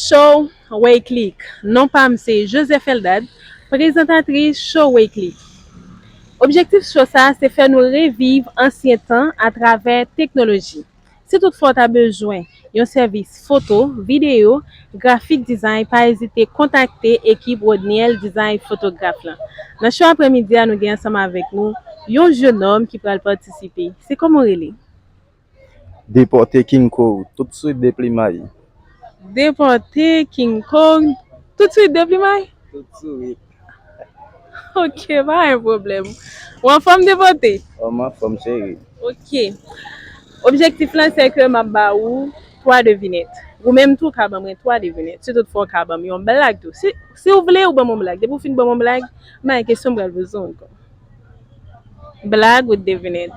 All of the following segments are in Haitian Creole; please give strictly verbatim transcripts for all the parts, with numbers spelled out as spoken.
Show Wayclick. Non pa m se Joseph Eldad, prezantatris Show Wayclick. Objektif show sa a se fè nou reviv ansyen tan atravè teknoloji. Si toutfwa w ta bezwen yon sèvis foto, videyo, grafik dizay, pa ezite kontakte ekip Rodniel Design Fotograf lan. Nan show aprèmidi a, nou gen ansanm avèk nou yon jennonm ki pral patisipe. Se kòman w rele? Depòte King Kong, tout swit deplimay. Depòte King Kong, tout swit deplimay? Tout swit. Ok, pa gen pwoblèm. Ou anfòm, Depòte? Ou anfòm, cheri. Ok. Objektif lan se ke m ap ba ou twa devinèt. Ou menm tou ka ban mwen twa devinèt. Si toutfwa w ka ban m yon blag tou. Si, si w vle, ou ban m yon blag. Depi w fin ban m yon blag, m a gen kesyon m pral poze w ankò. Blag ou devinèt?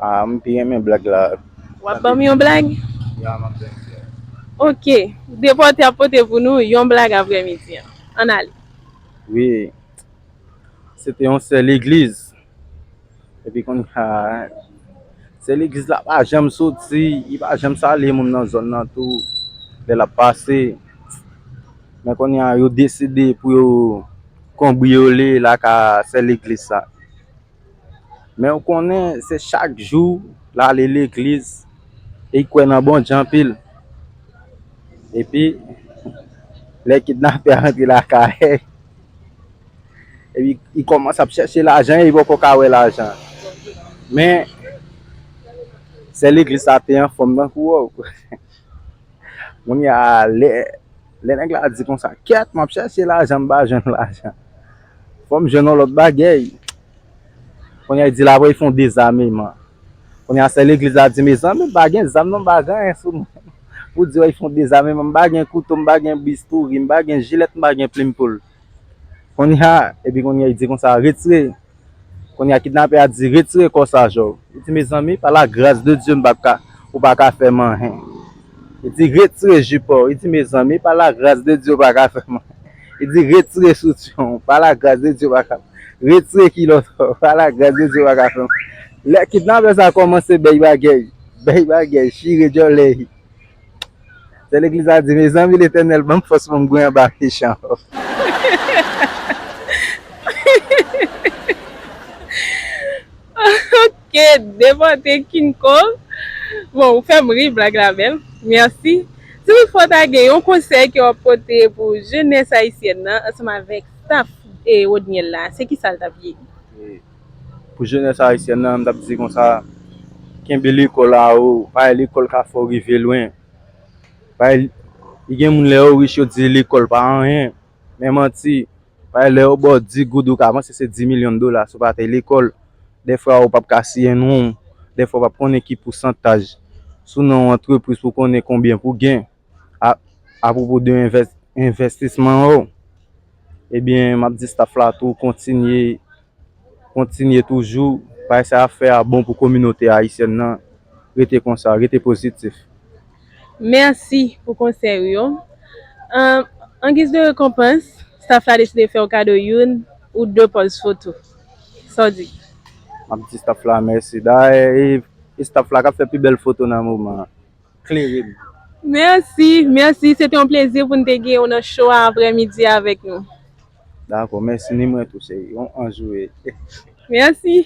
Ah, m pi renmen blag la. W ap ban m yon blag? Ya, m ap ban m. Ok. Depòte ap pote pou nou yon blag aprèmidi an. Ann ale. Wi. Se te yon sè legliz. Epi kounye a, sè legliz la pa janm soti, li pa janm salye moun nan zòn nan tou, lè l ap pase. Men kounye a, yo deside pou yo konbriyole lakay sè legliz sa. Men ou konnen, se chak jou l ale legliz, e li kwè nan Bondye anpil. Epi, lè kidnapè a rantre lakay, epi li kòmanse ap chèche lajan, e li poko ka wè lajan. Men, sè legliz sa te anfòm tankou wòw. Kounye a, lè, lè nèg la di konsa, kèt, m ap chèche lajan, m pa jwenn lajan. Fò m jwenn yon lòt bagay. Kounye a, li di l ap fè yon dezameman. Kounye a, sè legliz la di, mezanmi, m pa gen zam non, m pa gen anyen sou mwen. Pou di w fè yon dezameman, m pa gen kouto, m pa gen bistouri, m pa gen jilèt, m pa gen plim poul. Kounye a, epi kounye a, li di konsa, retire. Kounye a, kidnapè a di, retire kò sa, jòf. Li di, mezanmi, pa la gras de Dye, m pa ka, ou pa ka fè m anyen. Li di, retire jipon. Li di, mezanmi, pa la gras de Dye, ou pa ka fè m anyen. Li di, retire soutyen, pa la gras de Dye, ou pa ka. Retire kilòt, pa la gras de Dye, ou pa ka fè m anyen. Lè kidnapè sa kòmanse bèy bagay, bèy bagay, chire djòlè. Sè legliz la di, mezanmi, Letènèl, ban m fòs pou m goumen anba mechan. Ok, Depòte King Kong. Bon, ou fè m ri, blag la bèl. Mèsi. Si toutfwa w ta gen yon konsèy ke w ap pote pou jenès ayisyèn nan ansanm avèk staff e Rodniel la, se kisa l t ap ye? Pou jenès ayisyèn nan, m t ap di konsa, kenbe lekòl a wo, paske lekòl ka fè w rive lwen. Paske li gen moun lè yo rich yo di lekòl pa anyen, men manti. Paske lè yo ba w dis goud ou ka panse se dis milyon dola si w pa t al lekòl. Dèfwa ou p ap ka siyen non, dèfwa w p ap konnen ki pousantaj sou non yon antrepriz pou konnen konbyen pou gen. A, apwopo de envès-, envèstisman yo, ebyen, m ap di staff la tou kontinye, kontinye toujou, paske afè a bon pou kominote ayisyèn nan. Rete konsa, rete pozitif. Mèsi pou konsèy ou yo. An, an giz de rekonpans, staff la deside fè w kado youn ou de pòz foto. Sa w di? M ap di staff la mèsi. Dayè, e, e staff la k ap fè pi bèl foto nan moman an. Klere m. Mèsi, mèsi. Se te yon plezi pou n te gen w nan show a aprèmidi a avèk nou. Dakò, mèsi ni mwen tou, cheri. Yon anjou. Mèsi.